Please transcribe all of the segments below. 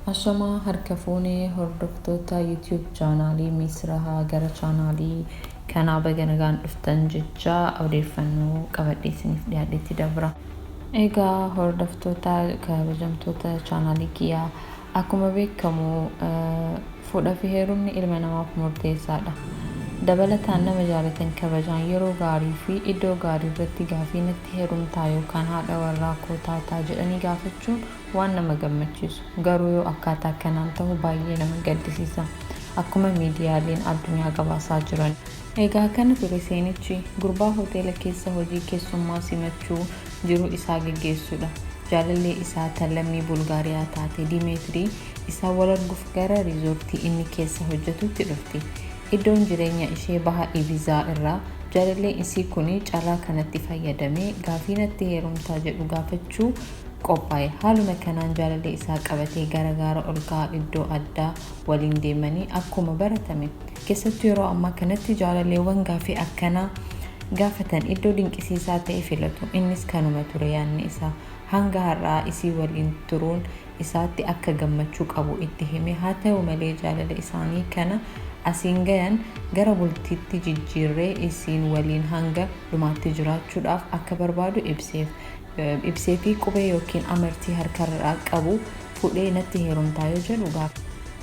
Ashamaa harka fuunee hordoftoota YouTube chaanaalii Misrahaa gara chaanaalii kanaa baga nagaan dhuftan jecha odeeffannoo qabadhee isiniif dhiyaadhetti dabra. Egaa hordoftoota kabajamtoota chaanaalii kiyyaa, akkuma beekamu fuudhaa fi heerumni ilma namaaf murteessaadha. Dabalataan nama jaalatan kabajaan yeroo gaarii fi iddoo gaarii irratti gaafii natti heerumtaa yookaan haadha warraa koo taataa jedhanii gaafachuun waan nama gammachiisu. Garuu yoo akkaataa kanaan ta'u baay'ee nama gaddisiisa. Akkuma miidiyaaleen addunyaa gabaasaa jiran. Egaa kana ture seenichi gurbaa hoteela keessa hojii keessummaa simachuu jiruu isaa geggeessuudha. Jaalallee isaa tan lammii Bulgaariyaa taate Dimeetirii isaa wal arguuf gara riizoortii inni keessa hojjetutti dhufti. Iddoon jireenya ishee baha Ibizaa irraa. Jaalalleen isii kuni carraa kanatti fayyadamee gaafii natti heerumtaa jedhu gaafachuu qophaa'e. Haaluma kanaan jaalallee isaa qabatee gara gaara olka'aa iddoo addaa waliin deemanii akkuma baratame. Keessattuu yeroo ammaa kanatti jaalalleewwan gaafii akkanaa gaafatan iddoo dinqisiisaa ta'e filatu. Innis kanuma ture yaadni isaa. Hanga har'aa isii waliin turuun isaatti akka gammachuu qabu itti hime. Haa ta'u malee jaalala isaanii kana asiin gayan gara bultiitti jijjiirree isiin waliin hanga dhumaatti jiraachuudhaaf akka barbaadu ibseef. Ibseefii qubee yookiin amartii harkarraa qabu fudhee natti heerumtaa yoo jedhu gaafate.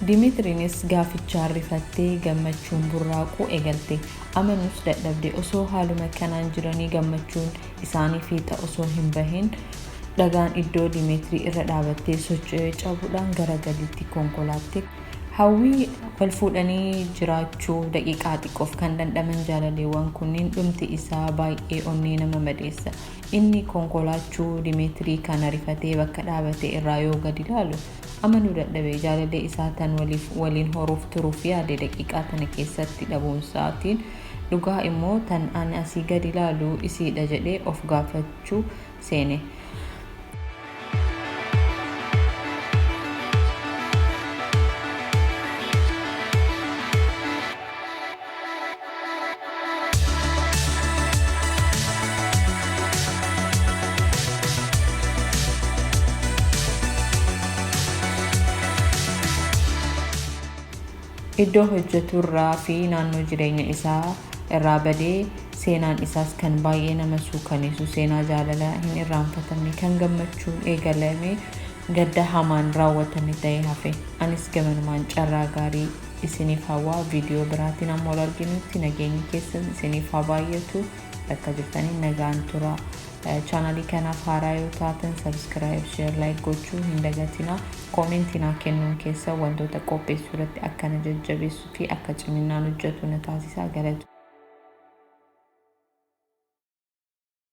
Dimitiriinis gaafichaan rifattee gammachuun burraaquu eegalte. Amanuus dadhabde. Osoo haaluma kanaan jiranii gammachuun isaanii fiixa osoo hin bahin dhagaan iddoo Dimeetirii irra dhaabattee socho'ee cabuudhaan gara gadiitti konkolaatte. Hawwii wal fuudhanii jiraachuu daqiiqaa xiqqoof kan dhandhaman jaalaleewwan kunniin dhumti isaa baay'ee onnee nama madeessa. Inni konkolaachuu Dimeetirii kana rifatee bakka dhaabate irraa yoo gadi ilaalu amanuu dadhabe. Jaalallee isaa tan waliif waliin horuuf turuuf yaade daqiiqaa tana keessatti dhabuunsaatiin dhugaa immoo tan ani asii gadi ilaalu isiidha jedhee of gaafachuu seene. Iddoo hojjeturraa fi naannoo jireenya isaa irraa badee seenaan isaas kan baay'ee nama suukaneessu seenaa jaalala hin irraanfatamne kan gammachuun eegalame gadda hamaan raawwatame ta'ee hafe. Anis gamanumaan carraa gaarii isiniif hawwaa, viidiyoo biraatiin amma wal arginutti nageenyi keessan isiniif haa baay'atu, bakka jirtanii nagaan tura. Chaanalii kanaaf haaraa yoo taatan subscribe, share, like gochuu hin dagatinaa. Koomentii naa kennuun keessa wantoota qopheessuu irratti akka na jajjabeessuu fi akka ciminaan hojjetu na taasisaa. Galatu.